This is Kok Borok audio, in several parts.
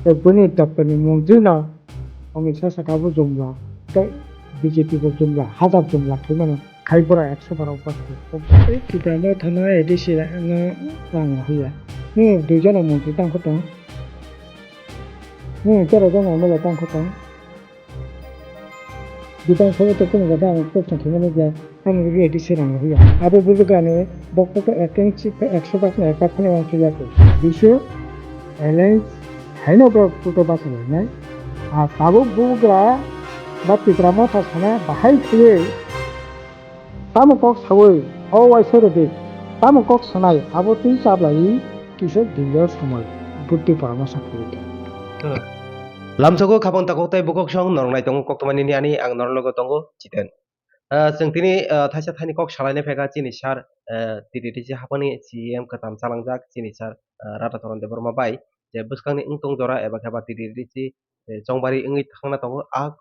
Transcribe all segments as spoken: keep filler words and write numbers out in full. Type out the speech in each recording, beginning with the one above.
Tei bini doptorni mungtrino wngwi sa sakha bo jumla, tei B J P bo jumla, hajar jumla khaimano, khai bora ekso bar o bwskango. Tei Tipra Mothano A D C no rang rwya. Nini duijono mungtri tangkho tong. Nini tero jono M L A tangkho tong. Bidhan Sabha to kunu jagao ang question khaimani je, ani rwgwi A D C rang rwya. Abo bubagrani bokto to ek inch, ekso bak ni ek bak phano rang rwya khe. Bisu alliance haino borok puto bachalainai. A tabuk bubagra ba Tipra Motha sana bahai khaiwi tamo kok sawi, o waisa rwdi, tamo kok sanai, abo twi chablai kisa dinjor somoi, buddhi poramorso khawi di. Lamsogo khapang takhuk tei bukhuk song norok nai tongo koktwma nini ani ang norok logo tongo Chiten. Ah, chwng tini, ah, thaisa thaini kok salaina phaikha chini sir, ah, T T D C haphangni C E M kwtam chalangjak chini sir, ah, Radha Charan Debbarma bai je bwskangni wngtong jora eba khe ba T T D C, eh, chongbari wngwi thangna tongo. A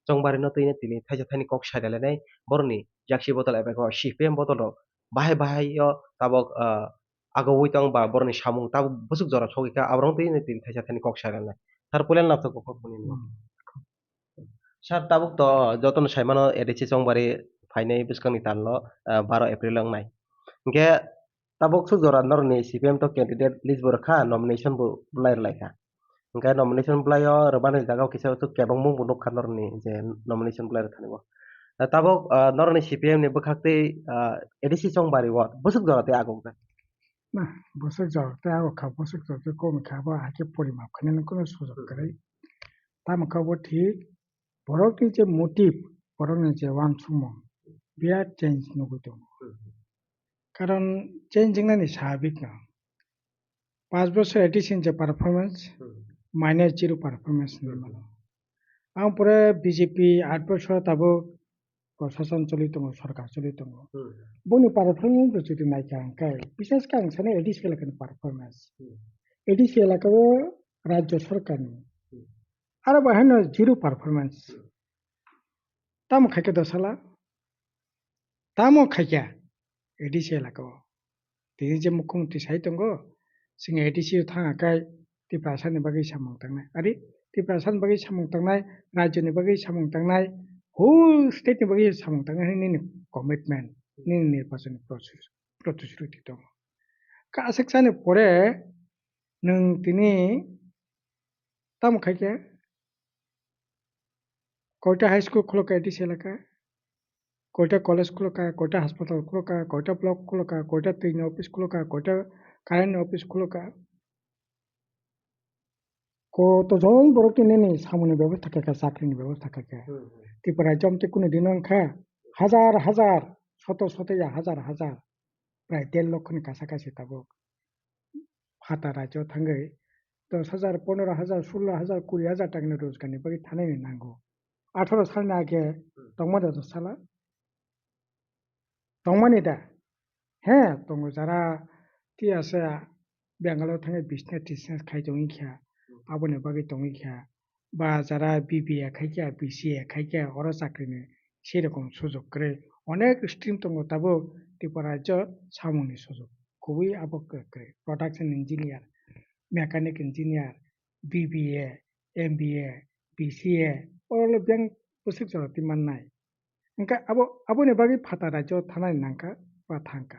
chongbarino twino tini thaisa thaini kok salainai borokni yaksi bodol eba khe C P M bodol rok bahai bahai o tabok, ah, agogwi tong ba borokni samung tabok bwswk jora sogwi kha, aborok twi tini thaisa thaini kok sai rwnai. Sir, puila nabthok kok phunuknai. Hmm. Sir, tabuk to jotono sai mano A D C chongbari phainai bwskangni tarlo, ah, baro April wngnai. Hinkhe tabuk swk jora norokni C P M to candidate list bo rwkha, nomination bo bwlai rwlaikha. Hingkhe nomination bwlaio rwmani jagao kisa kebengmung bo nukha norokni je nomination bwlai rwthani bo. Ah, tabuk, ah, norokni C P M ni bwkhak tei, ah, A D C chongbari o bwswk jora tei agukjak. Na, bwswk jora tei agukha, bwswk jora tei komikha, abo hakhe porimap khainani kunu sujok kwrwi. Tamo khe bo thik, borokni je motive, borokni je uansukmung, biya change nugwi tongo. Karon change wngnani sabik no. Panch bosor A D C ni je performance, minus zero performance hinwi mano. Ang pore B J P aat bosor tabuk proshason choli tongo, sorkar choli tongo. Boni performance bo jodi naikha hwnkhe, bises khe ang sani A D C elakani performance. A D C elakao rajyo sorkarni. Aro bo haino zero performance. Tamo khaikhe dosala? Tamo khaikha A D C elakao? Tini je mukhyamantri sai tongo, chwng A D C o thangkha khe Tiprasani bagwi samung tangnai. Ari, Tiprasani bagwi samung tangnai, rajyoni bagwi samung tangnai, whole state ni bagwi samung tangnai hwnwi nini commitment, nini nirbachani process, protisruti tongo. Kasaksani pore nwng tini tamo khaikha? Koita high school khulokha A D C elaka? Koita college khulokha, koita hospital khulokha, koita block khulokha, koita twini office khulokha, koita current ni office khulokha? Koto jon borok tini nini samungni bebosta khaikha, chakrini bebosta khaikha. Tripura jom tei kunu dino wngkha, hajar hajar, soto soto ya hajar hajar, prai der lokho ni kasa kasi tabuk. Phatar rajyo thangwi dos hajar, pondro hajar, sulo hajar, kuri hajar takni rojgarni bagwi thanaini nango. Atharo salni age tongmani da sala? Tongmani da? He, tongo jara tiyasa Bangalore thangwi business tisnes khai tongwi kha, aboni bagwi tongwi kha. Ba jara B B A khai kha, B C A khai kha, oro chakrini sei rokom sujok kwrwi. Onek stream tongo tabuk Tripura rajyo samungni sujok. Kubui abo kwrwi, production engineer, mechanic engineer, B B A, M B A, B C A, oro le biyang bwswk jora twi mannai. Hwnkhe abo, aboni bagwi phatar rajyo thanani nangkha ba thangkha.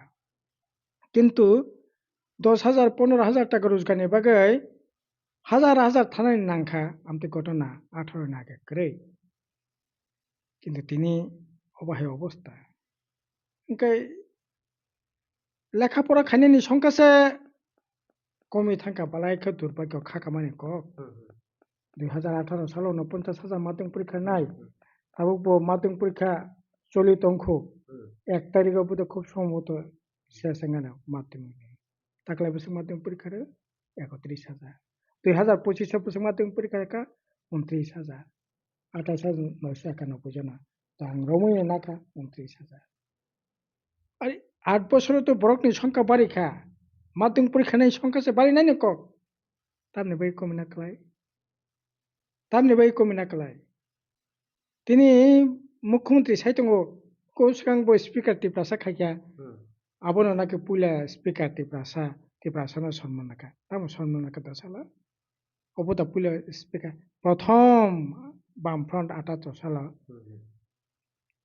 Kintu dos hajar, pondro hajar taka rojgarni bagwi hajar hajar thanani nangkha, amtwi ghotona atharo ni age kwrwi. Kintu tini obo hai obosta. Hwnkhe lekha pora khainani songkha se komwi thangkha, balai khe durbagyo kha kamani kok. Dui hajar atharo salo no ponchas hajar madhyamik porikha nai. Tabuk bo madhyamik porikha choli tongkhu. Ek tarikh o bo to khub somboto ses wngano madhyamik ni. Taklai bwswk madhyamik porikha rw ekotris hajar. Dui hajar pochis o bwswk madhyamik porikha rwkha untris hajar. Athais hajar noisho ekanoboi jona. To ang romwi nakha untris hajar. Are, aat bosoro to borokni songkha bari kha. Madhyamik porikha nai songkha se bari nai ni kok. Tamni bai komina klai. Tamni bai komina klai. Tini mukhyamantri sai tongo, ko swkang bo speaker Tiprasa khai kha. Abono nake puila speaker Tiprasa, Tiprasano sonman naka. Tamo sonman naka da sala? Obo da puila speaker. Prothom Bamfront atatro salo Hmm, hmm.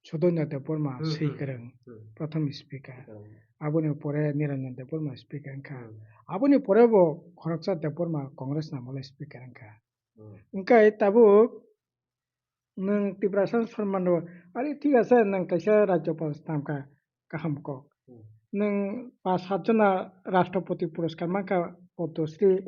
Sudonya Debbarma Hmm, hmm, Swikwrwng hmm. Prothom speaker. Hmm. Aboni pore Niranjan Debbarma speaker wngkha. Hmm. Aboni pore bo khoroksa Debbarma Congress ni amolo speaker wngkha. Hmm. Wngkha tabuk nwng Tiprasa Sorman rw, ari thik ase, nwng kaisa Rajyapal swnamkha, kaham kok. Hmm. Nwng pas sat jona Rashtrapati Puraskar mankha, Padma Shri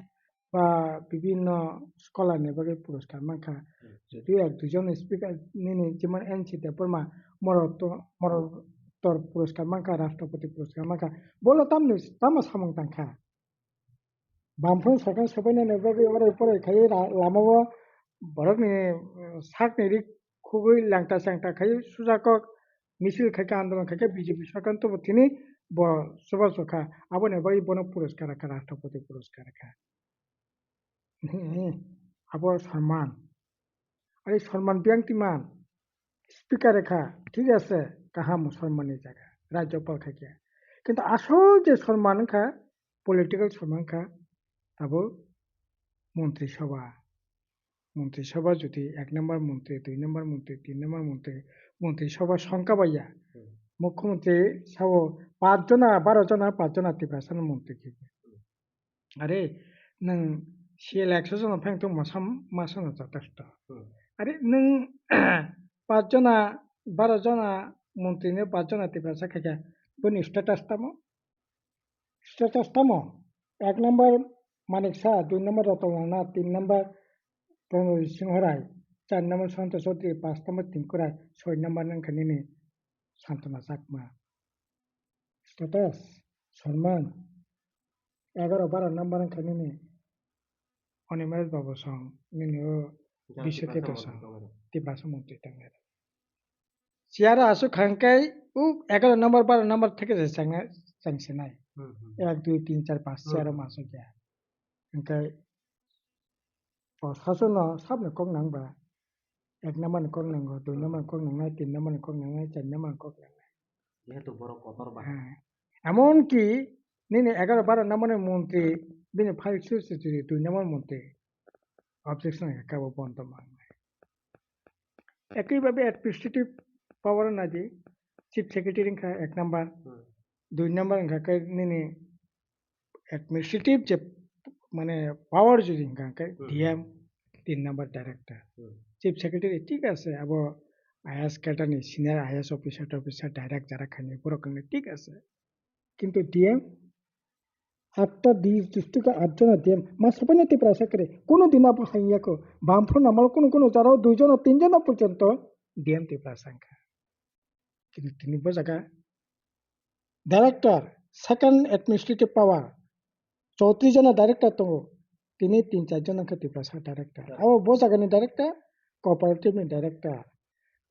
ba bibhinno scholar ni bagwi puraskar mankha. Hmm. Jodi ek duijon speaker nini jemon N C Debbarma Morotto-, Morottor puraskar mankha, Rashtrapati puraskar mankha. Bolo tamni, tamo samung tangkha. Bamfront sarkar sopainani bagwi orai porai khai ra-, lamao borokni, uh, sakni rik khugwi langta changta khai sujakok misil khai kha, andolon khai kha, B J P sarkar tobo tini bo chubachu kha. Aboni bagwi bono puraskar kha, Rashtrapati puraskar kha. Abo Sorman. Ari Sorman biyang timan. Speaker kha, thik ase, kaham Sorman ni jaga. Rajyapal kha khe. Kintu asol je Sorman wngkha, political Sorman kha, abo Montri Sabha. Montri Sabha jodi ek number montri, dui number montri, tin number montri, Montri Sabha songkha baiya. Hmm. Mukhyamantri sao pach jona, baro jona, pach jona Tiprasa no montri khe. Are, nwng C L ekso jona phai tong masa, masa no jotosto. Hmm. Are, nwng pach jona, baro jona montri ni pach jona Tiprasa khaikha, boni status tamo? Status tamo? Ek number Manik Saha, dui number Ratan Rana, tin number Pranojit Singh Rai, char number Santosh Chaudhary, pach number Tinku Rai, soi number nang kha nini Santana Chakma. Status, Sorman, egaro baro number wngkha nini Animesh Babu song, nini o Jang Biswa Tiprasa Keto montri song, tongmani. Tiprasa montri tongmani. Siaro aswk kha hwnkhe, u egaro number, baro number theke se changna, changsinai. Hmm, hmm. Ek, dui, tin, char, panch, Hmm. siaro masuk ya. Hwnkhe, o sasono sabni kok nang ba, ek number ni kok nango, dui Hmm. number ni kok nangnai, tin number ni kok nangnai, char number ni kok nangnai. Jehetu borok kotor ba. Ha. Emonki nini egaro baro number ni montri, bini file sui sui sui dui number montri objection kha bo bondo mangnai. Ekoi babe administrative power na di, chief secretary wngkha ek number, Hmm. dui number wngkha khe nini administrative je mane power jodi hwnkha khe Hmm. D M, tin number director. Hmm. Chief secretary thik ase, abo I A S cadre ni senior I A S officer, officer direct jara khani borok wngkha thik ase. Kintu D M atta di-, district o aat jona D M ma sabaino Tiprasa kre, kuno dino abo hai yako. Bamfront amolo kuno kuno jara o dui jona, tin jona porjonto D M Tiprasa wngkha. Kintu tini bo jaga director, second administrative power, chowtris jona director tongo, tini tin char jona wngkha Tiprasa director. Abo bo jagani director, cooperative ni director,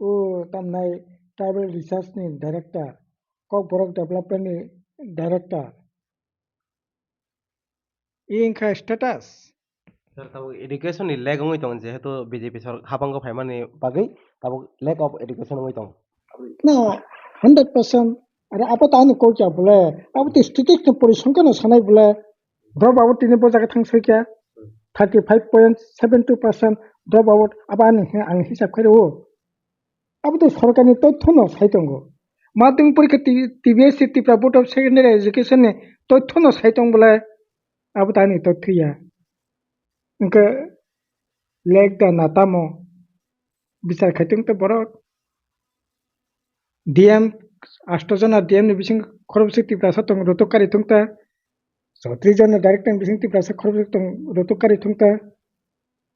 o tamnai tribal research ni director, Kokborok development ni director. I wngkha status. Sir, tabuk education ni lack wngwi tongo, jehetu B J P sor-, habango phaimani bagwi tabuk lack of education wngwi tongo. Na, hundred percent. Are abo tani kok ya bole, abo to statistics ni porisongkha no sanai bole. Drop out tini bo jaga thang soi kya? Thirty five point seven two percent drop out. Abo ani, ang hisab khaireo. Abo to sorkarni totthw no sai tongo. Madhyamik porikha T-, T B S C, Tripura Board of Secondary Education ni totthw no sai tong bole, abo tani totthw ya. Hwnkhe lek da na tamo bichar khai tong ta borok. D M, asto jona D M ni bising khoroksa Tiprasa tong, rotok kari tong ta. Chowtris jona director ni bising Tiprasa khoroksa tong, rotok kari tong ta.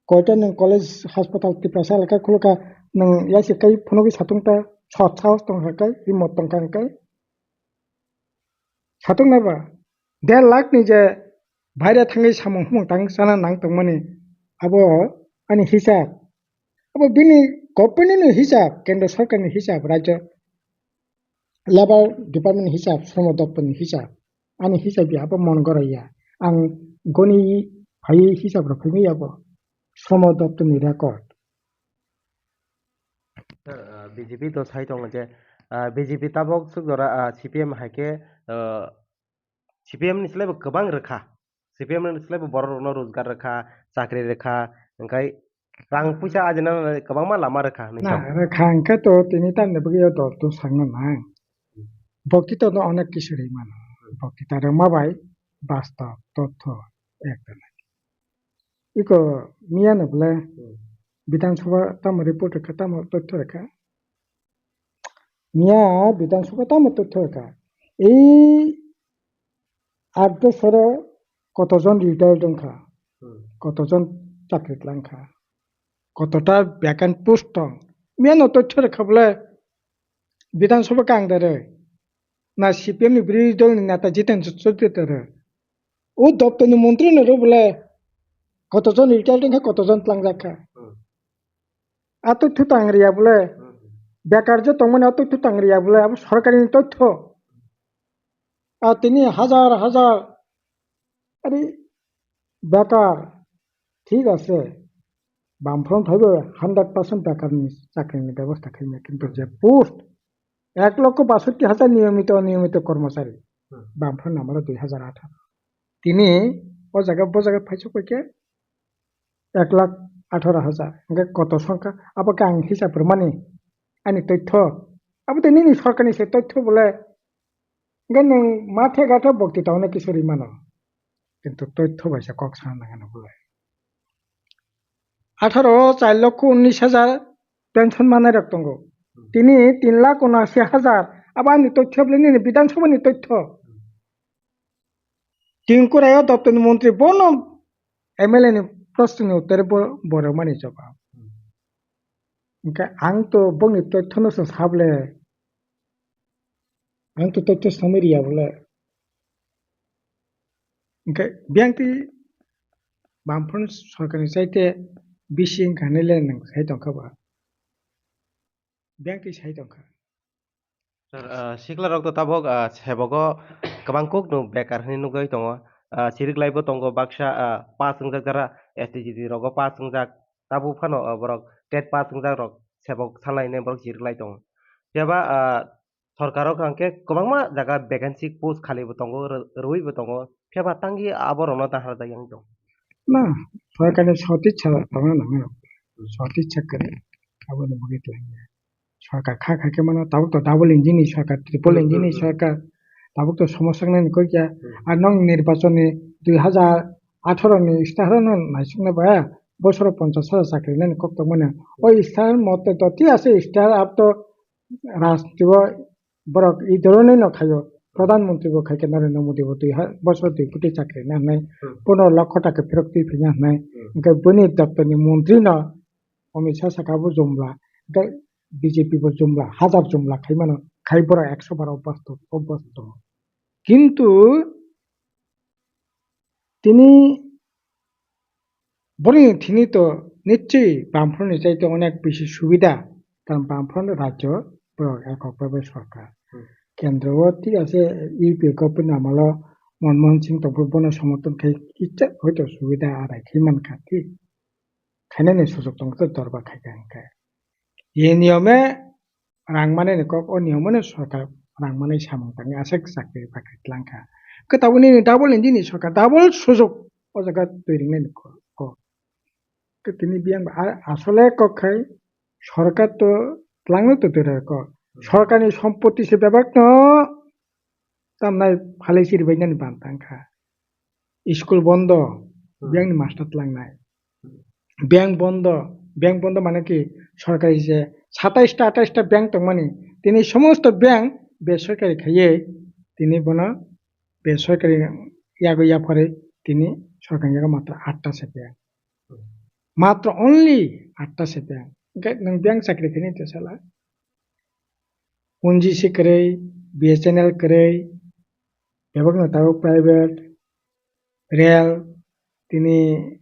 Koita nwng college, hospital Tiprasa elaka khulukha, nwng yaisi kai phunugwi satung ta, sot sahos tongkha kai, himot tongkha kai. Satung naba, der lakh ni je baire thangwi samung humung tang chana nang tongmani, abo ani hisab. Abo bini company ni hisab, kendra sarkar ni hisab, rajya Labour Department ni hisab, Shromo Doptor ni hisab, ani hisab ya abo mon goraya. Ang goni phaiwi hisab rok phaiwi abo Shromo Doptor ni record. Sir, uh, B J P to sai tongo je, uh, B J P tabok swk jora, uh, C P M hai khe, uh, C P M ni slai bo kwbang rwkha. C P M ni slai bo borok rokno rojgar rwkha, chakri rwkha, hwnkhe rang puisa ajina kwbangma lama rwkha hinwi Na, sa. Rwkha hwnkhe to tini tamni bagwi o dol to sakna nang. Bokti to no onek kisu rwi mano. Bokti ta rwma bai bastob totho ekta nai. Iko miya no bole Hmm. Bidhan Sabha tamo report rwkha, tamo totho rwkha. Miya Bidhan Sabha tamo totho rwkha. Ei aat bosoro kotojon retired wngkha, Hmm. Kotojon chakri tlangkha, kotota vacant post tong. Miya no totho rwkha bole Bidhan Sabha kang dare na C P M ni birodhi dol ni neta Jiten Chaudhary dare. O doptor ni montri no ro bole kotojon retired wngkha, kotojon tlangjak kha. Hmm. A totho tang riya bole. Hmm. Bekar je tongmani a totho tang riya bole, abo sorkari ni totho. A tini hajar hajar, ari bekar, thik ase, Bamfront haibo hundred percent bekar ni chakri ni bebosta khaimya, kintu je post ek lokho basotti hajar niyomito, oniyomito kormochari Hmm. Bamfront amolo dui hajar atharo. Tini o jaga, bo jaga phaisok bai khe ek lakh atharo hajar, hingke koto songkha, abo khe ang hisab rwmani, ani totho, abo tei nini sorkarni se totho bole, hingke nwng mathe gatha bokti tongno kisu rwi mano, kintu totho bai se kok sana nangano bole. Atharo char lokho unnish hajar pension manai rok tongo, tini tin lakh unasi hajar, abo ani totho bole nini Bidhan Sabha ni totho. Tingkuraio doptorni montri bono M L A ni proshno ni uttore bo, bo rwmani jawab. Hingke ang to bongni tothono se sable, ang to totho samui riya bole. Hingke biyang twi Bamfront sorkarni chaite bisi wngkha hinwi le nwng sai tongkha ba? Biyang twi sai tongkha. Sir, ah, sikla rok to tabok, ah, sebogo kwbang kuk no bekar hinwi nugwi tongo. Ah, chirik lai bo tongo baksa, ah, pass wngjak jara S T G T rogo pass wngjak. Tabuk phano, ah, borok tet pass wngjak rok sebok salai hinwi borok chirik lai tongo. Phiya ba, ah, sorkar o hwnkhe kwbangma jaga vacancy post khali bo tongo, rw-, rwi bo tongo. Phiya ba tangwi abo rokno dahar jak yang tongo. Na, sorkarni sotitsa tongna nango. Sotitsa kwrwi aboni bagwi twlangya. Sorkar kha kha khe mano, tabuk to double engine ni sorkar, triple engine ni sorkar, tabuk to somosa wngnani kok ya. Ar nong nirbachon ni dui hajar atharo ni start no naisukna ba, bosoro ponchash hajar chakri nani kok tongmani. O start mote to ti ase, start up to rajniti o borok i dhoroner no khaio, Pradhan Mantri bo khai khe Narendra Modi bo twi ha, bosor twi kwtwi chakri na hwnwi, Hmm. Pondro lokho taka phirok twi phai na hwnwi, Hmm. Hwnkhe bini doptor ni montri no Amit Shah saka bo jumla, hwnkhe B J P bo jumla, hajar jumla khai mano, khai borok ekso bar obbosto, obbosto. Kintu tini borokni thini to nichoi Bamfront ni chaito onek bisi subida, karon Bamfront rajyo borok ekok bai bai sorkar. Hmm. Kendro o thik ase U P A government amolo Manmohan Singh tongphuru bono somorthon khai kicha hoito subida arai khai mankha thik. Khainani sujuk tongkhe dorbar khaikha hwnkhe. Ye niyome rang manani kok, o niyomeno sorkar rang manai samung tangwi aswk chakri bakri tlangkha. Khe tabukni double engine ni sorkar, double sujuk o jaga twi ringnai ni kok. Khe tini biyang ba, a-, asole kok khai sorkar to tlangno to twira kok. Sorkarni sompoti se bebak no tamnai phalai siri bainani bantang kha. School bondo, Hmm. Biyangni master tlangnai. Bank bondo, bank bondo mane ki sorkari je satais ta atais ta bank tongmani, tini somosto bank besorkari khaiye tini bono besorkari yago yaphare tini sorkarni yago matro atta se bank. Matro only atta se bank. Hwnkhe nwng bank chakri khaini tesala. N G C kwrwi, B S N L kwrwi, bebakno tabuk private, rail, tini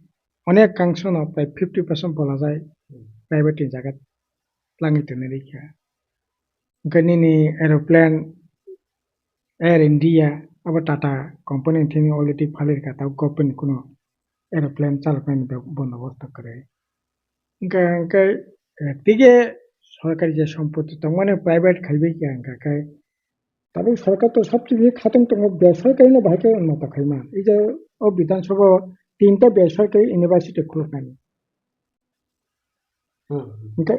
onek kangsono prai fifty percent bolajai private ni jaga tlangwi tonwi rikha. Hwnkhe nini aeroplane, Air India, abo Tata company ni thani already phalwi rikha, tabuk government ni kuno aeroplane chaloknani bebosta kwrwi. Hwnkhe, hwnkhe, eh, tike sorkari je sompoti tongmani private khaibai kha hwnkha khe, tabuk sorkar to sabchini khatong tongo, besorkari no bahai khe unnoto khaima. Ei je o Bidhan Sabha o tinta besorkari university khuluknani. Hmm. Hwnkhe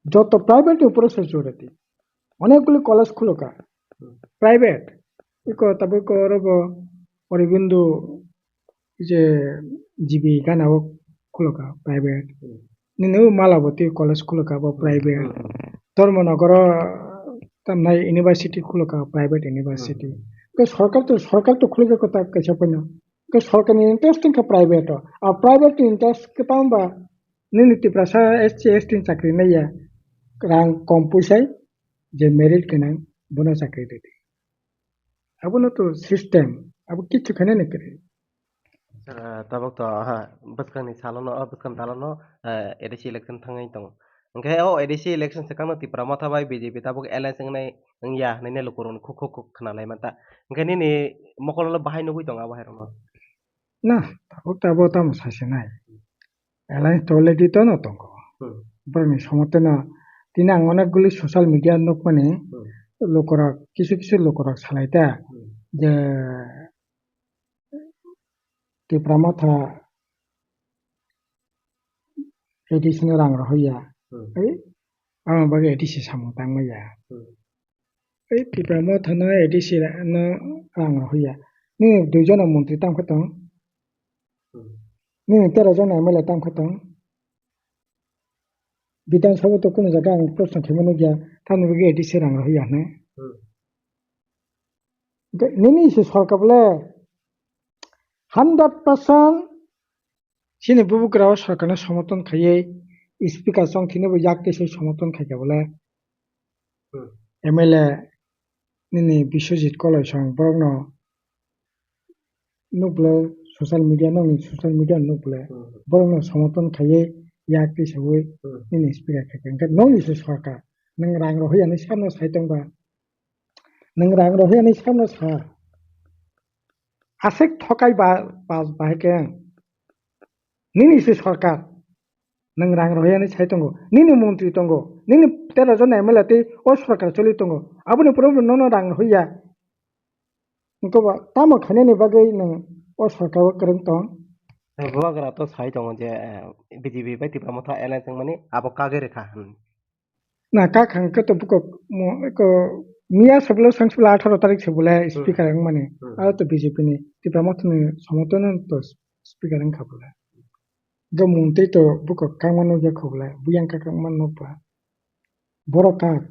joto private ni upore se jora di. Onekguli college khuloka. Hmm. Private. Iko tabuk oro bo Aurobindo je G B gana o khuloka private. Hmm. Nini o Malaboti college khuloka bo private. Hmm. Dharmanagar o tamnai university khuloka private university. Hmm. Ko sorkar to, sorkar to khulika kota kaisa pono. Ke sorkarni interest wngkha private o. A private ni interest kwbang ba nini Tiprasa S C S T ni chakri naiya rang kom puisai je merit gwnang bono chakri rwdi. Abono to system, abo kichu khainani kwrwi. Sir, ah, tabuk to, aha, bwskangni salono, ah, bwskang dalono, ah, A D C election thangwi tongo. Hwnkhe o A D C election swkangno Tipra Motha bai B J P tabuk alliance wngnai wngya hinwi lukurokni khuk khuk khuk khna lai manta. Hwnkhe nini mokolo bahai nugwi tongo abo hairokno? Na, tabuk tabuk tamo sasinai. Alliance to already tono tongo. Hmm. Borokni somotwno tini ang onekguli social media nukmani Hmm. lukurok, kisu kisu lukurok salai ta Hmm. je Tipra Motha A D C no rang rohorya. Hmm. Ei, amo bagwi A D C samung tangmaya. Hmm. Ei, Tipra Motha no A D C ra-, no rang rohorya. Nini duijon montri tamo khe tong? Hmm. Nini tero jon M L A tamo khe tong? Bidhan Sabha to kunu jaga ang proshno khaima nukya, tamni bagwi A D C rang rohorya hwnwi. Hmm. Nini se sorkar bole hundred percent chini bubugra o sorkarno somorthon khaiwi speaker chong thini bo yak twi se somorthon khaikha bole Hmm. M L A nini Biswajit Koloisong borokno nukle social media nokni social media nukle Hmm. borokno somorthon khaiwi yak twi sawi Hmm. nini speaker khaikha hwnkhe nokni se sorkar nwng rang rohorya hwnwi samno sai tongba Nwng rang rohorya hwnwi samno sa. Aswk thokai ba, ba, bahai khe ang. Nini se sorkar. Nwng rang rohorya hwnwi sai tongo. Nini montri tongo. Nini tero jon M L A tei o sorkar choli tongo. Aboni pore bo nono rang rohorya. Wngkhe ba tamo khainani bagwi nwng o sorkar o kwrwng tong? Bubagra to sai tongo je, eh, B J P bai Tipra Motha alliance wngmani abo kagwi rwkha hwn. Na kak hang khe to buko mo-, eko miya sablo sang sablo atharo tarik se bole Hmm. speaker wngmani. Hmm. Aro to B J P ni Tipra Motha ni somorthon no to speaker wngkha bole. Hwnkhe mung tei to buko kangma nukya kho bole, buyang kak wngma nukba. Borok kak.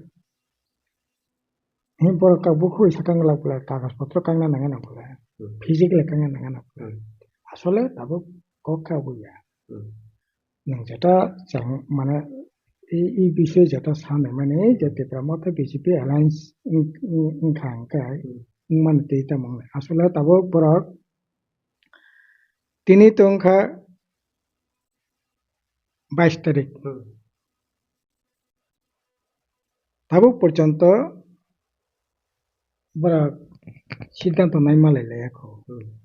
He borok kak bukhuk sakang glak bole, kagoj potro kangna nangya na bole. Hmm. Physical kangna nangya na bole. Hmm. Asole tabuk kok kha buya. Hmm. Nwng jeta chang mane i, i bisoi jeta sanai mani je Tipra Motha B J P alliance wng-, wng-, wngkha hwnkhe Hmm. wngmani tei tamo wngnai. Asole tabuk borok tini tongkha bais tarik. Hmm. Tabuk porjonto borok siddhanto naima lai laiya kho. Hmm.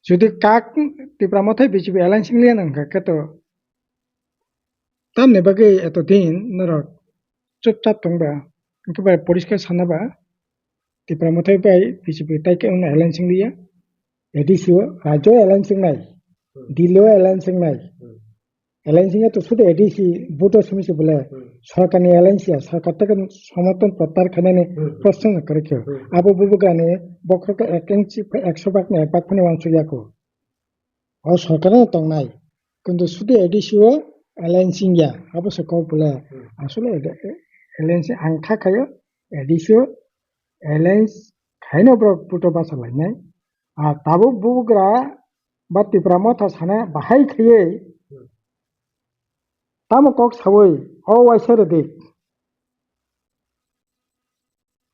Jodi kak Tipra Motha B J P alliance wngya nang kha khe to tamni bagwi eto din norok chupchap tongba, hwnkhe bai poriskar sana ba Tipra Motha bai B J P tai khe wngna alliance wngliya. A D C o rajyo alliance wngnai, Hmm. Delhi o alliance wngnai. Hmm. Alliance wngya to sudu A D C vote o simi se bole Hmm. sorkar ni alliance ya, sorkar ta somorthon prottar khainani Hmm. proshno kwrwi khe. Hmm. Abo bubugrani bokhorok ekengchi ekso bak ni ek bak phani wansuk ya kho. O sorkar no tongnai. Kintu sudu A D C o alliance wngya, abo se kok bole. Hmm. Asole A D, alliance ang kha khayo A D C o alliance khaino borok vote o bacha lainai. A tabuk bubugra ba Tipra Motha sana bahai khaiwi Hmm. tamo kok sawi o waisa rwdi.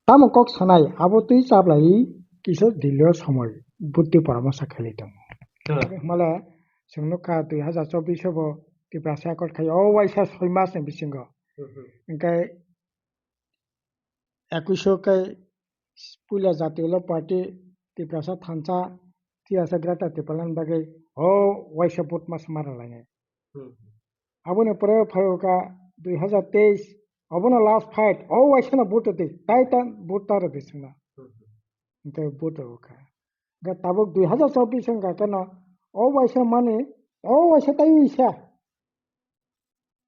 Tamo kok sanai abo twi chaplai kisa Delhi o somoi butti poramosa khailai tongo. Hmm. Himale chwng nukha dui hazar chobbish o bo Tiprasa accord khai o waisa soi mas ni bisingo. Hmm. Hwnkhe ekuish o khe puila jatiyo party Tiprasa thansa Tiprasa Greater Tipraland bagwi o waisa vote mas mara lainai. Hmm. Aboni pore phaiwkha dui hazar teis, obono last fight, o waisano vote rwdi, tai ta vote ta rwdi chwngno. Hmm. Hwnkhe vote rwkha. Hwnkhe tabuk dui hazar chobbish wngkha kheno o waisa mani, o waisa tai waisa.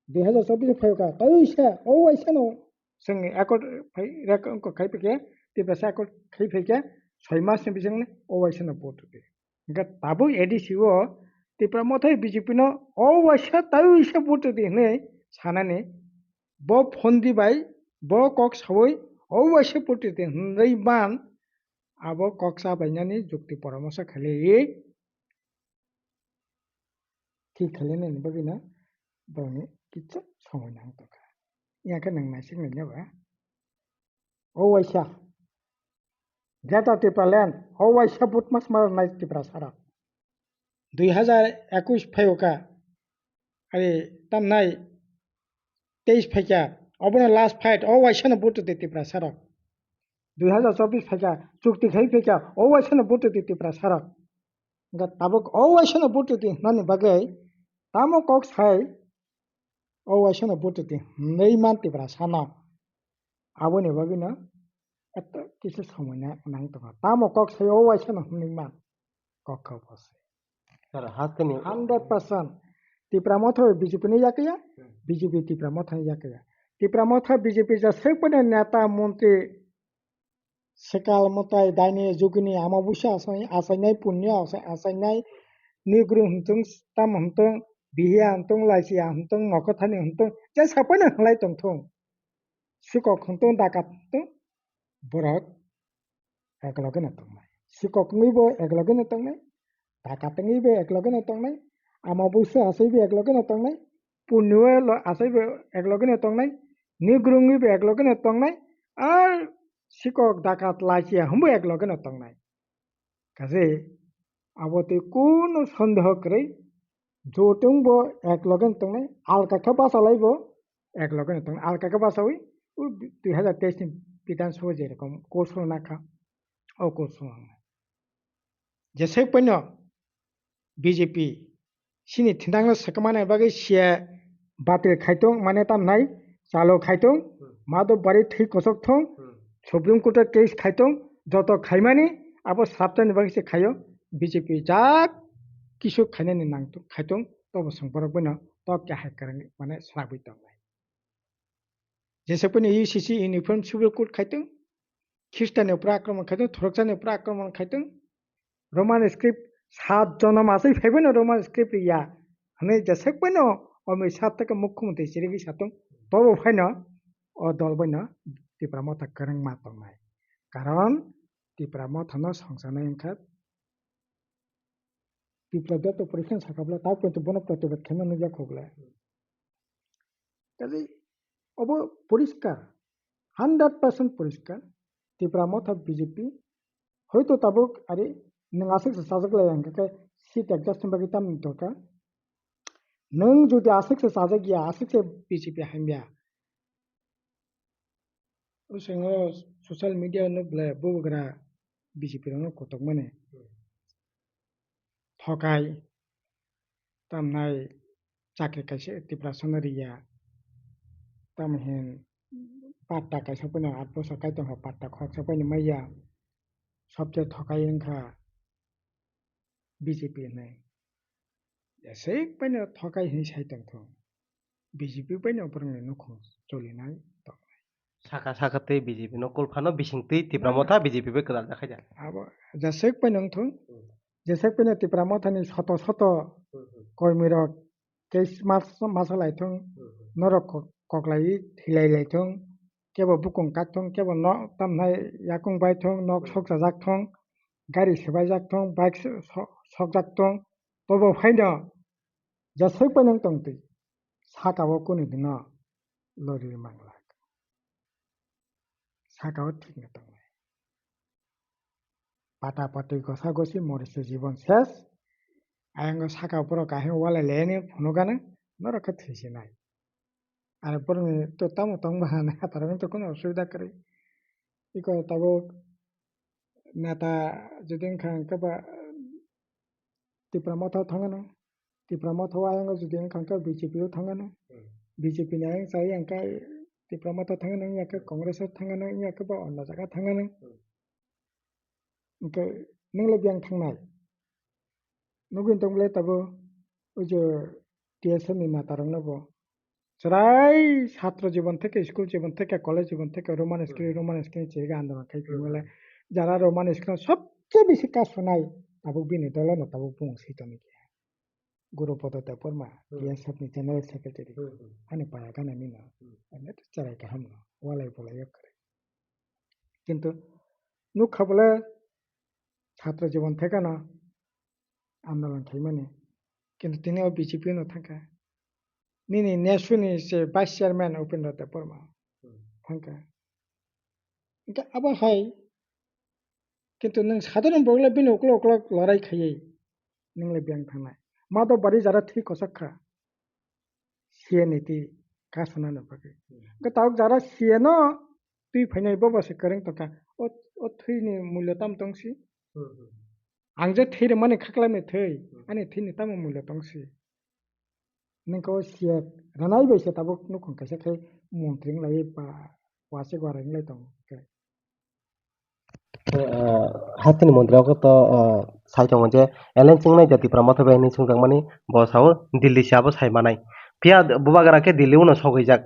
Dui hazar chobbish phaio ka, tai waisa, o waisa no. Chwng accord phai, rek wngkha khai phikhe, Tiprasa accord khai phikhe, soi mas ni bising o waisa no vote rwdi. Hingkhe tabuk A D C o Tipra Motha B J P no o waisa tai waisa vote rwdi hinwi sanani bo phondi bai bo kok sawi o waisa vote rwdi hinwi man abo kok cha bainani jukti poramosa khailaiwi thik khailai nani bagwi no borokni kisa somoi nang tongkha. Yang khe nwng naisik nai ba. O waisa. Greater Tipraland, o waisa but mas mar nai Tiprasa rok. Dui hazar ekush phaio ka. Ari tam nai teis phaikha. Obono last fight, o waisa no but de Tiprasa rok. Dui hazar chobbish phaikha, chukti khai phaikha, o waisa no but de Tiprasa rok. Hingkhe tabuk o waisa no but de nani bagwi tamo kok sai o waisa no but de hinwi man Tiprasa no. Aboni bagwino eto kisa somoi na nang tongo. Tamo kok sai o waisa no hinwi man. Kok kha bo se. Sir, hasteni hundred percent. Tipra Motha B J P ni yakya, B J P Tipra Motha ni yakya. Tipra Motha B J P ja sekpani neta montri Sekal mwtai daini jugini ama busa asai, asainai punyo asai, asainai nigru hwntung, tam hwntung, bihiya hwntung, laisiya hwntung, nokothani hwntung, je sapaino hwnlai tongthung. Sikok hwntung, dakat hwntung, borok eklogeno tongnai. Sikok wngwibo eklogeno tongnai, dakat wngwibo eklogeno tongnai, ama busa asaibo eklogeno tongnai, punyo asai bo eklogeno tongnai, nigru wngwi bo eklogeno tongnai, ar sikok dakat lachiya hwnbo eklogeno tongnai. Kaje abo tei kunu sondeho kwrwi, jotong bo eklogeno tongnai, alka khe bachalai bo eklogeno tongnai, alka khe bachawi o dui hazar teis ni Bidhan Sabha jerokom kosol nakha, o kosol. Jesek poino B J P sini thindangno swkmani bagwi siya batil khaitung mane tamnai chalo khaitung, hmm, mado bari thwi kosok thung, hmm, Supreme Court o case khaitung, joto khaimani abo sabtani bagwi se khaio B J P jak kisu khainani nang khaitung tobo song borok boino tok kehai kwrwngni mane swragwi tongnai. Jesek poino U C C uniform civil code khaitung, Khristanni upra akromon khaitung, thoroksani upra akromon khaitung, Roman script sat jonom asai phaibaino Roman script ya hwnwi jesek poino Amit Shah tei mukhyamantri chirigwi satung, tobo phaino o dol boino Tipra Motha kwrwngma tongnai. Karon Tipra Mothano songsanai wngkha Biplab Debbarma porikha sakha bwle, ta porjonto bono protibad khaima nukya kho bwle. Kaje obo poriskar, hundred percent poriskar, Tipra Motha B J P, hoito tabuk ari nwng aswk se chajak lai hwnkhe seat adjust ni bagwi tamni dorkar. Nwng jodi aswk se chajak ya, aswk se B J P hamya. Bwskango social media o nuk bwle bubagra B J P rokno kotok mani. Thokai, tamnai chakri kaisa Tiprasano riya, tamhin patta kaisa poino aat bosor kaitor ho patta khoroksa poino maya, sobse thokai wngkha. B J P hinwi. Jesek poino thokai hinwi sai tongthung. B J P poino borokni nukhung cholinai tongnai. Saka saka tei B J P no kulphano bising twi Tipra Motha B J P bai kwtal jakhaida. Abo jesek poino wngthung. Hmm. Jesek poino Tipra Mothani soto soto, hmm, hmm, kormirok case mas-, masa laithung, hmm, hmm, norok kok-, koklaiwi thwilai laithung, kebo bukung kakthung, kebo no tamnai yakung baithung, nok, hmm, sokchajak thung, gari swbaijak thung, bike so-, so-, sokjak thung, tobo phaino jesek bai nwng tongtwi, saka o kunu dino lori manglak. Saka o thikno tongnai. Pata patwi gosa gosi mori se jibon ses. Ayang o saka borok kahim walai leni phunukgana norok khe thwisinai. Ani borokni to tamo tong bahan hatarokni to kono osubida kwrwi. Iko tabuk neta jodi wngkha hwnkhe ba Tipra Motha o thangano. Tipra Motha o ayang o jodi wngkha hwnkhe B J P o thangano. Hmm. B J P ni ayang chai hwnkhe Tipra Motha o thangano, wngya khe Congress o thangano, wngya khe ba onno jaga thangano. Hmm. Hwnkhe nwng le biyang thangnai? Nugwi tong bwle tabuk, oi je T S F ni neta rok no bo chwrai chhatro jibon theke, school jibon theke, college jibon theke, Roman script, Roman script chiriga andolon khai phimale, jara Roman script sobse bisi kasunai, tabuk bini dolo no tabuk bung si tongkhe. Guru Pada Debbarma, Hmm. T S F ni General Secretary, Hmm, hmm. Ani paya gana nino, Hmm. Ani to cherai kaham no, walai bolai yok kare. Kintu nukha bole chhatro jibon thekano andolon khaimani, kintu tini o B J P no thangkha. Nini nesu ni se Vice Chairman Upendra Debbarma Hmm. thangkha. Hingke abo hai, kintu nwng sadharon borok le bini ukulok ukulok lorai khaiwi nwng le biyang thangnai. Ma do bari jara thwi kochok kha. C A ni twi kasonani bagwi. Hingke tabuk jara C A no twi phainai bobo se kwrwng tongkha. O, o thwini mulya tam tong si? Hmm, hmm. Ang je thwi rwmani khaklaimani thwi, Hmm. ani thwini tamo mulya tong si? Ningkhe o C A rwnai bai se tabuk nukhung kaisa khe montri wng lai ba wasik wara wng lai tongo khe. Ah, hasteni montri rok to, ah, sai tongo je, alien chingnai jati Tipra Motha bai hinwi sungjakmani bo sao Delhi se abo sai manai. Phiya bubagra khe Delhi uno sogwijak.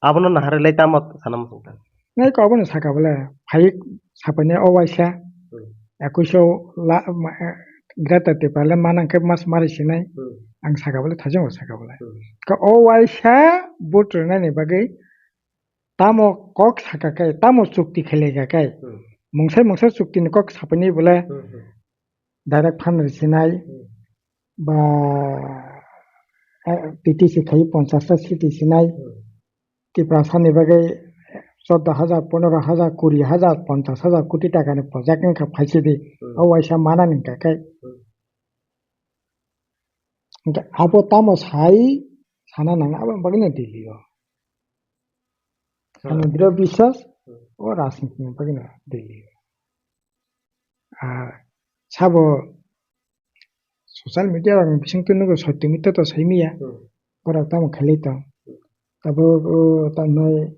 Abono naharwi lai tamo sana muchung ta. Nai ko abono saka bole, phai sapaini o waisa, Hmm. ekuiso la, ma, eh, Greater Tipra le manang khe mas mari sinai, Hmm. ang saka bole, thaijong saka bole. Hmm. Ka o waisa vote rwnani bagwi tamo kok saka kai, tamo chukti khelai ka kai, Hmm. mungsai mungsa chukti ni kok sapaini bole, Hmm, hmm. Direct fund rwsinai Hmm. ba, eh, T T C khai ponchash ta seat rwsinai. Hmm. Tiprasa ni bagwi chordo hajar, pondro hajar, kuri hajar, ponchash hajar koti taka ni project wngkha phaisidi. Hmm. O waisa manani hwnkha khe. Hmm. Hwnkhe abo tamo sai sana nang abo bagwi no Delhi o. Hmm. Ani dro biswas Hmm. o rajniti ni bagwi no Delhi o. Ah, sabo social media rok bising twi nugo sotyo mitya to sai miya. Hmm. Borok tamo khailai tong. Tabuk, uh, tangnai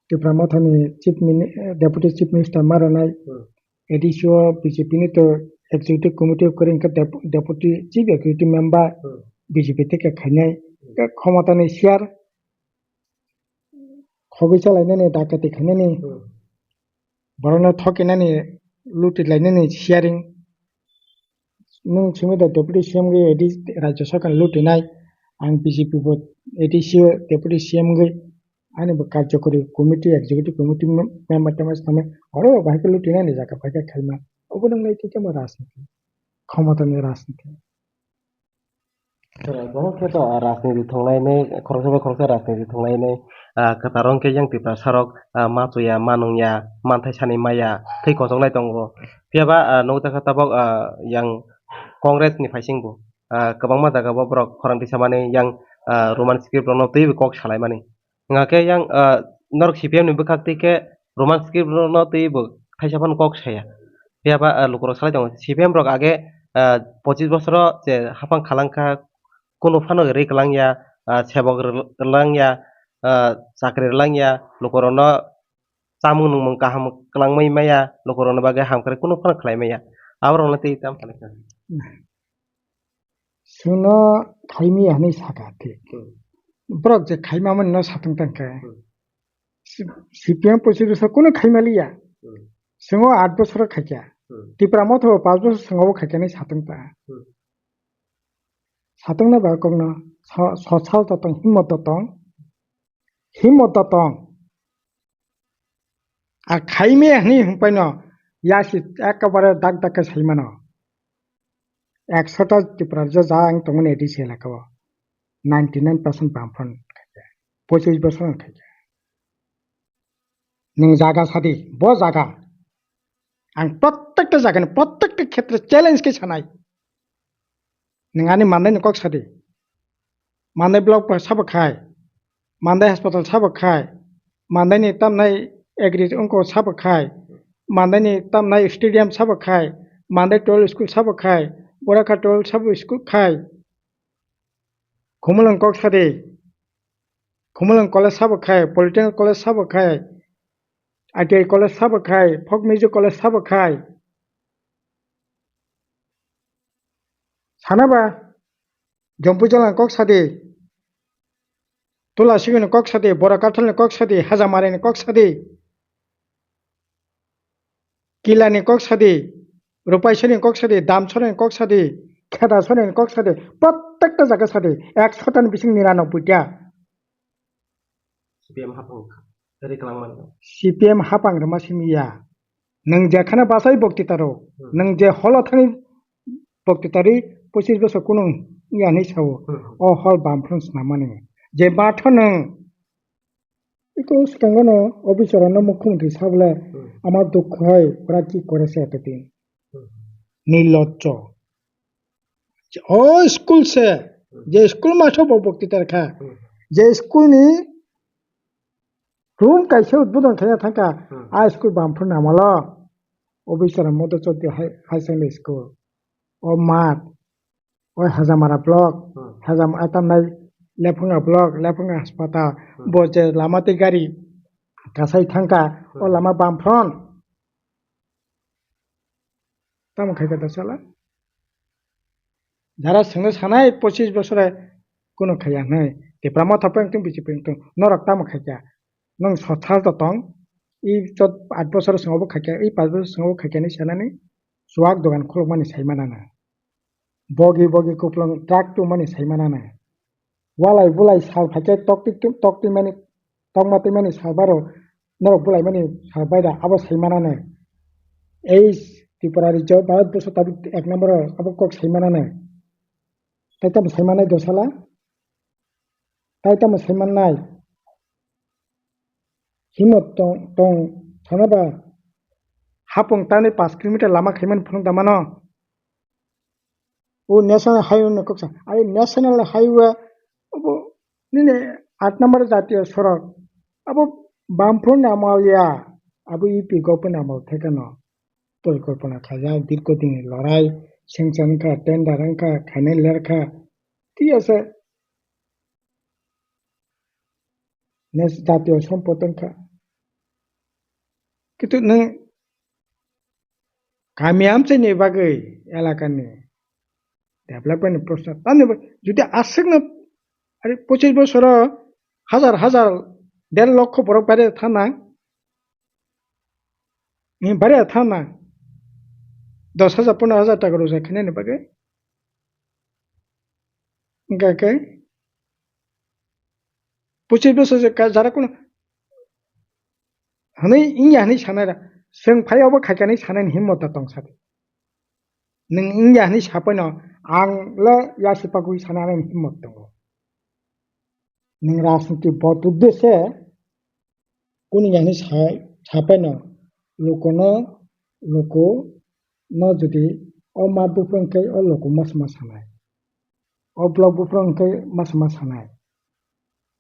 Tipra Mothani Chief Mini-, eh, Deputy Chief Minister ma rwnai. Hmm. A D C o B J P ni to Executive Committee o kwrwi hwnkhe Dep-, Deputy Chief Executive Member Hmm. B J P tei khe khainai. Hmm. Khe khomotani share khogwi chalainani, dakati khainani, Hmm. borokno thokinani, luti lainani sharing. Nwng simi da Deputy C M gwi A D C Rajya Sarkar lutinai, ang B J P bo A D C o Deputy C M gwi, ani bo karjokori committee, executive committee mem-, member tamo samai, oro bahai khe lutinani jaga bahai khe khaima. Obo nang nai tei tamo rajniti, khomotani rajniti. Chwrai, borok khe to, ah, rajniti thwnglainai, khoroksa bai khoroksa rajniti thwnglainai, ah, kwtal wngkhe yang Tiprasa rok, ah, ma chuya, ma nungya, manthai sani maya, thwi kochok lai tongo. Phiya ba, ah, nukjakha tabok, ah, yang Congress ni phaising bo, ah, kwbangma jaga o borok khorang tisamani yang, ah, Roman script rokno twiwi kok salaimani. Hwnkha khe yang, ah, norok C P M ni bwkhak twi khe Roman script no twi bo thaisa phano kok saya. Phiya ba, ah, lukurok salai tongo, C P M rok age, ah, pochis bosoro je haphang khalangkha, kunu phano ri kwlangya, ah, sebok rw-, rwlangya, ah, chakri rwlangya, lukurokno chamung nungmung kaham kwlangmai maya, lukurokni bagwi hamkrai kunu phano khlai maya. Aborokno twi tamo khlai kha. Chwngno khaimaya hinwi saka thik. Hmm. Borok je khaimamani no satung tang khe. Hmm. C-, C P M pochis bosor kunu khaimaliya. Hmm. Chwngno aat bosor khaikha. Hmm. Tipra Motha bo panch bosor chwngno bo khaikha hinwi satung ta. Hmm. Satungna ba kokno so-, sochal to tong, himmat to tong. Himmat to tong. A khaimaya hinwi hwnpaino yasi ekabare dak dak khe saimano. Ekshota Tipra Raja ja ang tongmani A D C elaka o. Ninety nine percent Bamfront khaikha. Pochis bosor ang khaikha. Nwng jaga sadi, bo jaga. Ang prottekta jagani, prottekta khetre challenge khe sanai. Nwng ani mandaini kok sadi. Mandai block bo sabo khai. Mandai hospital sabo khai. Mandaini tamnai agri wngkho sabo khai. Mandaini tamnai stadium sabo khai. Mandai twelve school sabo khai. Boraka twelve sabo school khai. Khumulwng kok sadi. Khumulwng college sabo khai, Polytechnic college sabo khai, I T I college sabo khai, folk music college sabo khai. Sana ba, Jompuijala ni kok sadi, Tula Sigini kok sadi, Bora Kathal ni kok sadi, Hajamari ni kok sadi, Kila ni kok sadi, Rupaisori ni kok sadi, Damsori ni kok sadi, Khedasori ni kok sadi, prottekta jaga sadi, ekshota ni bising niranobboi ta. C P M hapang riklang mano. C P M hapang rwma simi ya. Nwng jekhano bachai bokti taro, Hmm. nwng je holo thani bokti tari pochis bosor kunu ya hinwi sao. Hmm. O hol Bamfront swnamani. Je matho nwng iko swkango no officer no mukhyamantri sabole Hmm. ama dukh hai ora ki kore se eto din. Hmm. Nirlojjo. O school se, je school master bo bokti tar kha, je school ni room kaisa udbodon khaina thangkha, a school Bamfront ni amolo, Obisara Modho Chaudhary High, High Secondary School, o math, o Hajamara block, Hajam atamnai Lephunga block, Lephunga hospital, bo je lama tei gari kasai thangkha, o lama Bamfront. Tamo khai kha da sala? Jara swngno sanai pochis bosore kuno khaiya hnai. Tipra motha peng tung, bisi peng tung. Norok tamo khai kha? Nwng sothal to tong. I chot at bosor swngo bo khai kha, i panch bosor swngo bo khai kha ni sanani. Chuak dogan khulukmani sai manana. Bogi bogi kupulung truck tungmani sai manana. Walai bulai sal phaikhe tokti tokti mani tokma twi mani sal baro norok bulai mani sal baida abo sai manana. Ei Tripura rijio Bharat borsho tabuk ek number o abo kok sai manana. Tai tamo sai manai dosala? Tai tamo sai manai? Himot tong tong sana ba? Hapung tani paanch kilometer lama khaimani phunuk da mano. O national highway no kok sa, ai national highway abo nini aat number jatiyo sorok abo Bamfront ni amal ya, abo U P government ni amal thekeno porikolpona khaijak, dirgho din ni lorai, sanction wngkha, tender wngkha, khainai lerkha, thik ase. Nes jatiyo sompot wngkha. Kintu nwng kami amchaini bagwi elakani development ni proshno tamni bagwi jodi aswkno ari pochis bosoro hajar hajar der lokho borok baire thana, ni baire thana dos hajar pondro hajar taka rojak khainani bagwi. Hingkha khe pochis bosor se ka-, jara kuno hwnwi wngya hwnwi sanai ra. Chwng phai obo khaikha hwnwi sanaini himmot da tong sadi. Nwng wngya hwnwi sapaino ang le yasi pagwi sanani himmot tongo. Nwng rajniti bot uddeshe kunu ya hwnwi sa-, sapaino lukuno, luku no jodi o math buphuru hwnkhe o luku ma sama sanai. O block buphuru hwnkhe ma sama sanai.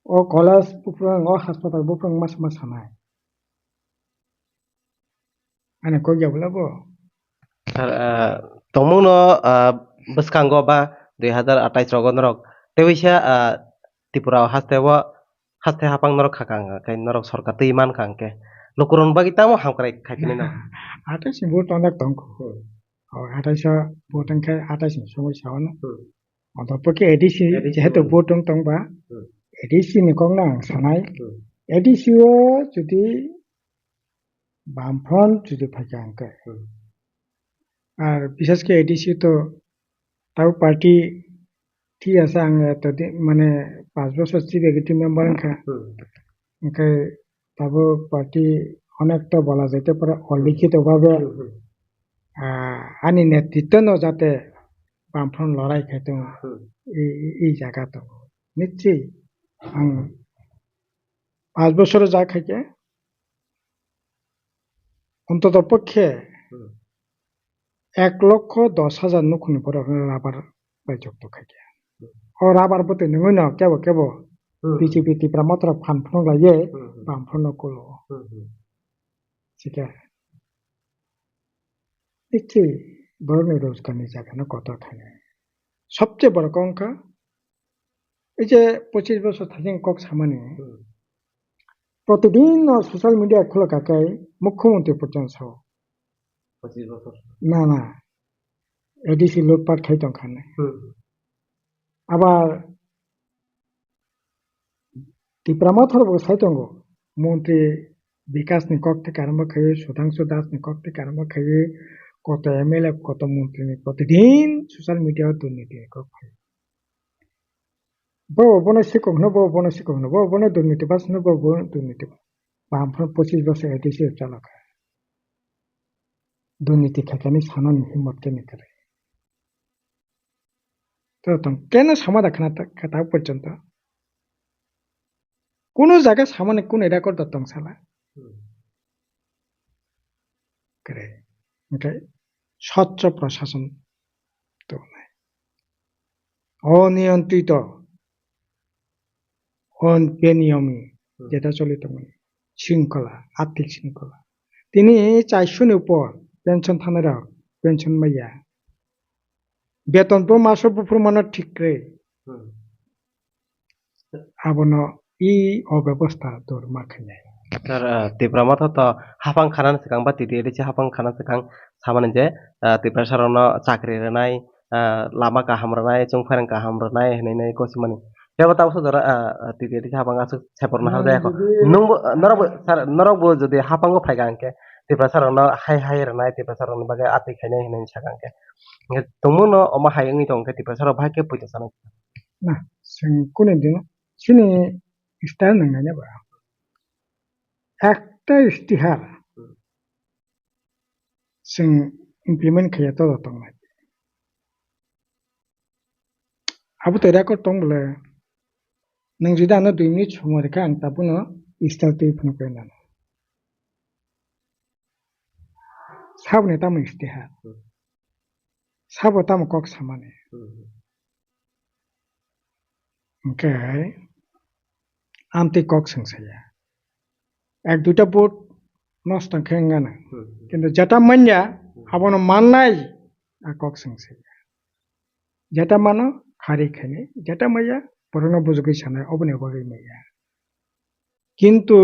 O college buphuru hwnkhe, o hospital buphuru hwnkhe ma sama sanai. Ani kok ya bwla bo? Sir, ah, tongmungno, ah, bwskango ba dui hazar atais rogo norok tei waisa, ah, Tripura o haste o, haste hapang norok khakang khe norok sorkar twi mankha hwnkhe lukurokni bagwi tamo hamkrai khaiphinwi no? Atais ni vote tongna tongkho. O atais o vote wngkhe atais ni somoi sao no. Hmm. Odo pokhe A D C, A D C jehetu vote wng tongba, Hmm. A D C ni kokno ang sanai. Hmm. A D C o jodi Bamfront jodi phaikha hwnkhe. Hmm. Ar bishesh khe A D C to tabo party thik ase, ang eto din mane panch bochor chief executive member wngkha. Hmm. Hwnkhe tabuk party onek ta bola jaite pore olikhito bhabe, Hmm, hmm. ah, ani netritwo no jate Bamfront lorai khai tongo. Hmm. I, i, i jaga tongo. Nichi ang panch bochor ja khaikhe ontoto pokhe Hmm. ek lokho dos hajar nukhungni borok rabar bai jokto khaikhe. O rabar bwtwi nungwi no kebo kebo Hmm. B J P Tipra Motha rok phan phunuk laiwi Hmm, hmm. Bamfront no kulo. Hmm, hmm. Chikhe. Ichi borokni rojgarni jagano kotor thani. Sobche borok wngkha, ei je pochis bosor thani kok samani. Hmm. Protidin no social media khulokha khe mukhyamantri porjonto sao. Pochis bosor. Na, na. A D C lutpat khai tong kha hinwi. Hmm. Abar Tipra Motha rok bo sai tongo, montri Bikas ni kok tei karma khaiwi, Sudhangshu Das ni kok tei karma khaiwi, koto M L A, koto montri ni protidin social media o durniti ni kok phai. Bo bono sikok hwno, bo bono sikok hwno, bo bono durniti bas hwno, bo bono durniti bas. Baham phano pochis bosor A D C chalokha. Durniti khaikani sanani himmot khe ni kwrwi. To tong keno sama da khna ta, kha ta porjonto. Kuno jaga samani kuno record da tong sala. Hmm. Kwrwi. Hwnkhe swchho prashason tongnai. Oniyontrito, on beniyami, Hmm. jeta choli tongmani. Shringkhola, athik shringkhola. Tini chaisho ni upor pension thanai rok, pension maya. Beton bo maso buphuru mano thik kwrwi. Hmm. Abono i o bebosta dur ma khainai. Sir, ah, Tipra Motha to hapang khanani swkang ba T T A D C hapang khana swkang samani je, ah, Tiprasa rokno chakri rwnai, ah, lama kaham rwnai, chwng phereng kaham rwnai hinwi nai kosimani. Tebo tabukhe jora, ah, T T A D C hapang aswk seporna Nang harjaya kho. Jodi Nwngbo, norokbo, sir, norokbo jodi hapango phaikha hwnkhe Tiprasa rokno hai hai rwnai, Tiprasa rokni bagwi atwi khainai hinwi sakha hwnkhe. Hwnkhe tongmungno omo hai wngwi tongkhe Tiprasa rok bahai khe poito sanai. Na, chwng kune dino chini style nang nai ba. Ekta istihar chwng implement khaiya to tongnai. Abo to record tong bole. Nang jodi ano dui minute somoi rikha ang tabuno style twi phano koi nang. Saboni tamo istihar. Sabo tamo kok samani. Hmm. Hwnkhe amtwi kok swng saya. Ek duita vote nosto khe wngya na. Hmm. Kintu jeta manya, Hmm. abono mannai a kok swng saya. Jeta mano khari khainai, jeta maya borokno bujugwi sanai, oboni bagwi maya. Kintu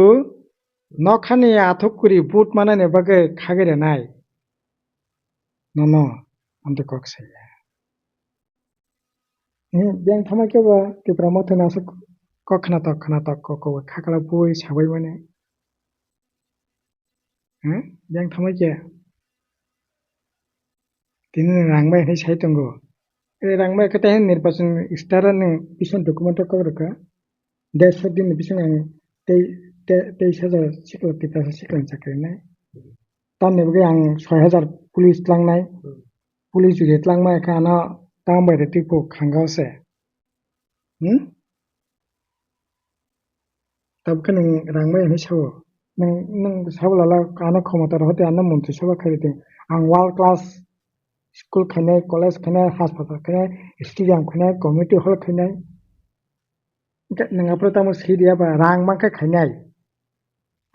nokhani athuk kwrwi vote manani bagwi khagwi rwnai. Nono amtwi kok saya. Eh, biyang thamai khe ba Tipra Motha ni aswk kok khnatok khnatok kok kok khakla bui sabai mani. Eh, biyang thamai khe. Tini rang bai hinwi sai tongo. Eh, rang bai khe tei nirbachon star ni bisan document o kok rwkha. Dersho din ni bisingo ang tei, tei, teis hajar sikla, Tiprasa sikla ni chakri nai. Tamni bagwi ang soi hajar police tlangnai. Hmm. Police jodi tlangma khe ano tamo bai rwtwi kho khangao se. Hmm? Tabukhe nwng rang bai hinwi sao. Nwng, nwng sabo lala ano khomota rohor tei ano montri sabha khairwi tong. Ang world class school khainai, college khainai, hospital khainai, stadium khainai, community hall khainai. Hwnkhe nwng aphuru tamo sidi ya ba rang mankha khainai.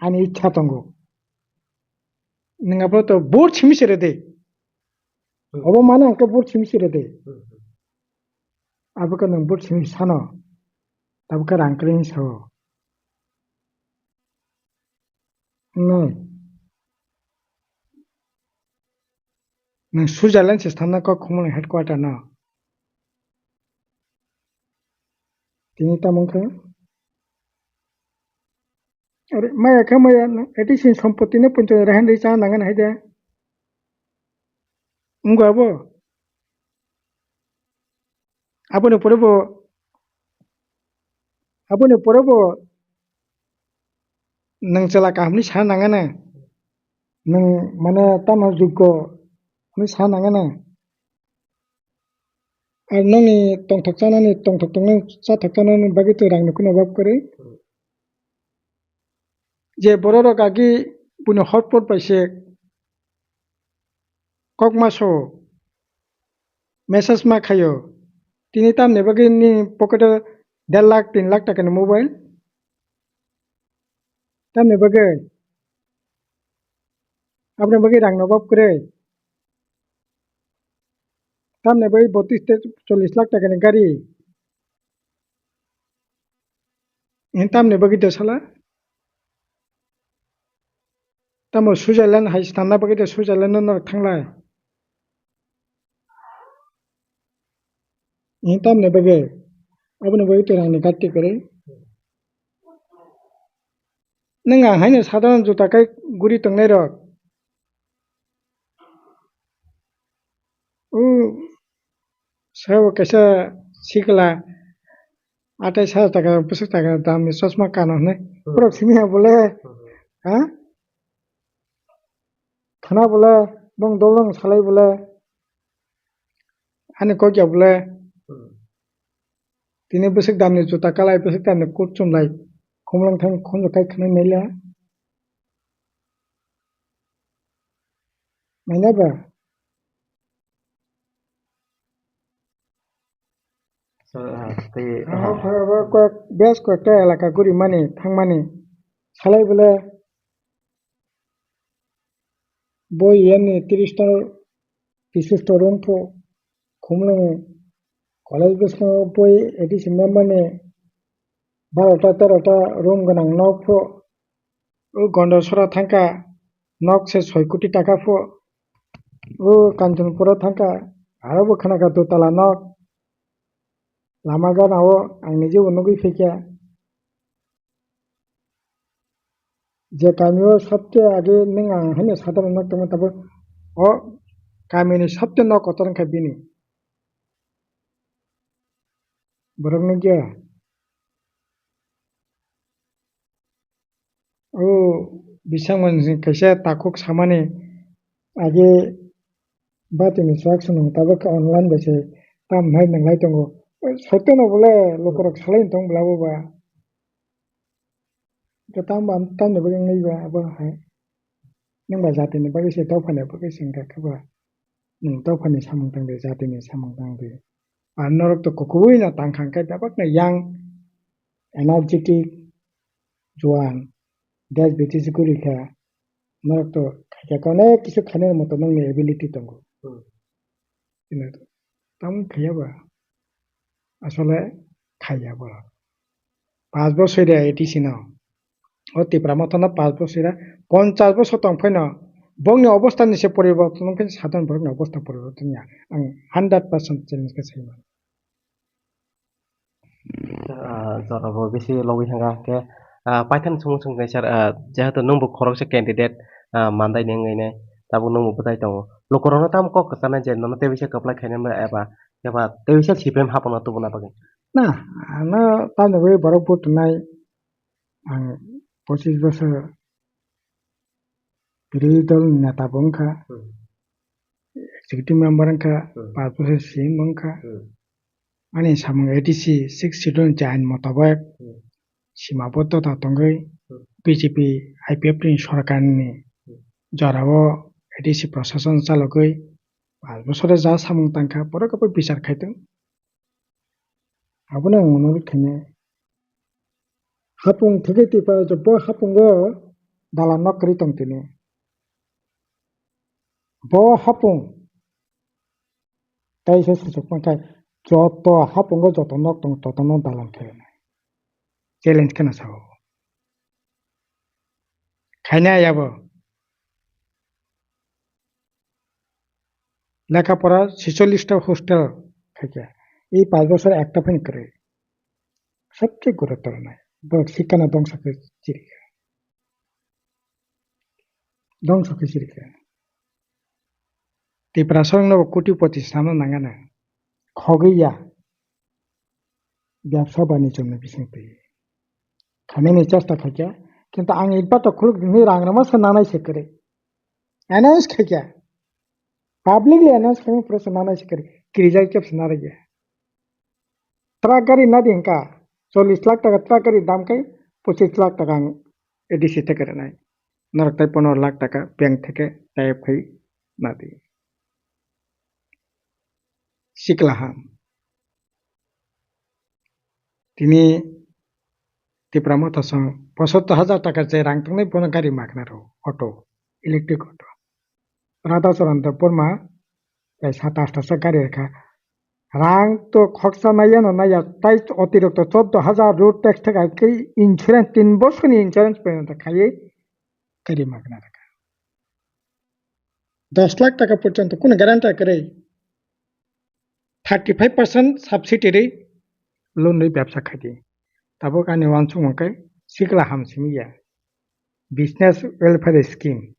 Ani ichha tongo. Nwng aphuru to vote simi se rwdi. Hmm. Obo mano hwnkhe vote simi se rwdi. Hmm. Abo khe nwng vote simi sano. Tabukhe rang kwrwi hinwi sao. Nwng. Nwng Switzerland se thanna kok khumui headquarter no. Tini tamo wngkha. Are, maya khe maya, eti sin sompoti no punchas hajar rehan ri cha nangan hai de. Wngkha abo. Aboni pore bo, aboni pore bo nwng chwla kaham ni sana nangana. Nwng mane tamo juggo hinwi sana nangana. Ar nokni tongthok chanani, tongthok tongnai, chathok chanani bagwi twi rangni kunu obab kwrwi. Je bororok agi buini hotpot bai se kok ma so, message ma khaio, tini tamni bagwi nini pocket o der lakh tin lakh taka ni mobile? Tamni bagwi? Aboni bagwi rangni obab kwrwi? Tamni bagwi botris te chollish lakh taka ni gari? Tamni bagwi de sala? Tamo Switzerland hai se thanna bagwi de Switzerland no norok thanglai? Ni tamni bagwi, aboni bagwi twi rangni gatti kwrwi. Nwng ang haino sadharon juta kai guri tongnai rok. O, sabo kaisa sikla atais hajar taka, bwswk taka damni chosma kano hwnwi. Hmm. Borok simi ya bole, Hmm. ha? Khna bole, bong dolong salai bole, ani kok ya bole. Hmm. Tini bwswk damni juta kalai, bwswk damni kut chumlai, khumlwng thang khunju kai khwnwi naila. Naina ba? So, ah, tei, Ang ah, o pha-, o kok-, bes kokta elaka guri mani, thangmani. Salai bole bo yen ni tris to, tris to room pho, khumlwng college bwskango boi A D C member ni barota terota room gwnang nok pho, o Gondasora thangkha nok se soi koti taka pho, o Kanchanpura thangkha aro bo khwnakha dotala nok, lama gana o ang nijebo nugwi phaikha. Je kami o sabte age nwng ang haino sadharano nok tongma tabuk o kami ni sabte nok kotor wngkha bini. Borok nukya. O bisingtwi kaisa takhuk samani age batini chuak swnam tabuk khe online bai se tam hai nwnglai tongo. Soitwno bole lukurok salai tong bwlabo ba. Hwnkhe tamo, tamni bagwi wngnai ba abo hai? Nwng ba jatini bagwi se, dophani bagwi se wngkha khe ba? Nwng dophani samung tang di, jatini samung tang di. Ar norok to kukuino tang kha, hwnkhe bebakno young, energetic, juan, desh bidesho guri kha. Norok to khaikha khe onek kisu khainani moto nokni ability tongo. Hmm. Tamo khaiya ba? Asole khaiya borok. Panch bosor de A D C no. O Tipra Motha no panch bosor de, ponchas bosor tong phai no. Bongni obostha ni se poriborton wngkhe sadharon borokni obostha poriborton ya. Ang hundred percent challenge khe sai mano. Ah, jora bo bisi logwi thangkha hwnkhe, ah, paithak swngmung swngkha sir, ah, jehetu nwngbo khoroksa candidate, ah, mandai ni wngwi nai, tabuk nwngbo bwtai tongo. Lukurokno tamo kok kwchanai je nono tei bisa kwplai khainai eba, eba tei bisa C P M hapangno tubuna bagwi? Na, ano tamni bagwi borok vote rwnai, ang pochis bosor birodhi dol ni neta bo wngkha, Hmm. executive member wngkha, Hmm. panch bosor C M wngkha. Hmm. Ani samung A D C six schedule ni je ain motabek Hmm. sima boddo ta tongwi Hmm. B J P I P F T ni sorkar ni Hmm. jorao A D C prosason chalogwi panch bosore ja samung tangkha borok abo bichar khaitong. Abono ang mano khainai. Hapung thwgwi twi pha, bo hapungo dalan nok kwrwi tong tini. Bo hapung tei se suchuk pankha, joto hapungo joto nok tong, joto nok dalan khainai. Challenge kheno sao. Khainai abo. Lekha pora chicholish ta hostel khaikha. Ei panch bosor ekta phan kwrwi. Sabse gurutor nai. Bo sikkano dongso khe chirikha. Dongso khe chirikha. Tiprasarokno bo kotipoti swnamna nangano. Khogwi ya. Byabsa banijoni bisingtwi. Khainani chesta khaikha, kintu ang ibato khuluk hinwi rang rwma se nanai se kwrwi. Announce khaikha. Publicly announce khaimani pore se nanai se kwrwi. Kirijak khe se narwkya. Truck gari nadi hwnkha, chollish lakh taka truck gari dam khai, pochis lakh taka ang A D C theke rwnai. Norok tai pondro lakh taka bank theke tayab khai nadi. Sikla ham. Tini Tipra Motha song pochottor hajar taka je rang tongnai bono gari magna rw, auto, electric auto. Radha Charan Debbarma bai sat asto sa gari rwkha. Rang to khoksa naiya no naiya, tai otirokto choddo hajar road tax theka khe insurance, tin bosorni insurance porjonto khaiwi gari magna rwkha. Dos lakh taka porjonto kunu guarantee kwrwi. thirty five percent subsidy rwi loan rwi bebsa khaidi. Tabuk ani uansukmung khe sikla ham simi ya. Business welfare scheme.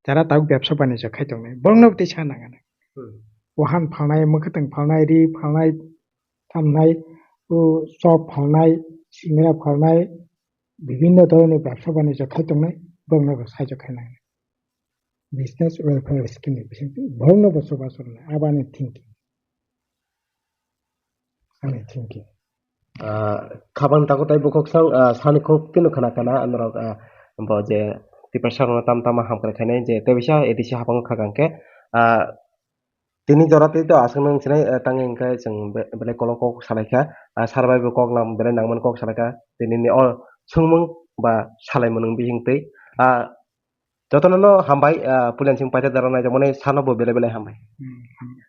Jara tabuk bebsa banijyo khai tongnai. Borokno tei sa nang ani. Hmm. Wahan phalnai, mwkhwtwng phalnai, ri phalnai, tamnai, o chop phalnai, singra phalnai, bibinno dhoroner bebsa banijyo khai tongnai, borokno bo sahajyo khai nang ani. Business welfare scheme ni bisingtwi borokno bo chubachu rwnai, aboni thinking. Ani thinking. Ah, khabang tago tai bukhuk sang, ah, sani khuk tino khana kana anorok, ah, bo je Tiprasa rokno tam tama hamkrai khainai je tei bisa A D C hapang kha kang khe, ah, tini jora tei to aswk nung sinai, ah, tang hingkhe chwng be-, belai kolok kok salaikha, ah, sar bai bo kok nang belai nangmani kok salaikha, tini ni o swngmung ba salaimung bising twi, ah, jotono no hambai, ah, puila sing paithak jora naijak mani sano bo belai belai hambai. Hmm, hambai.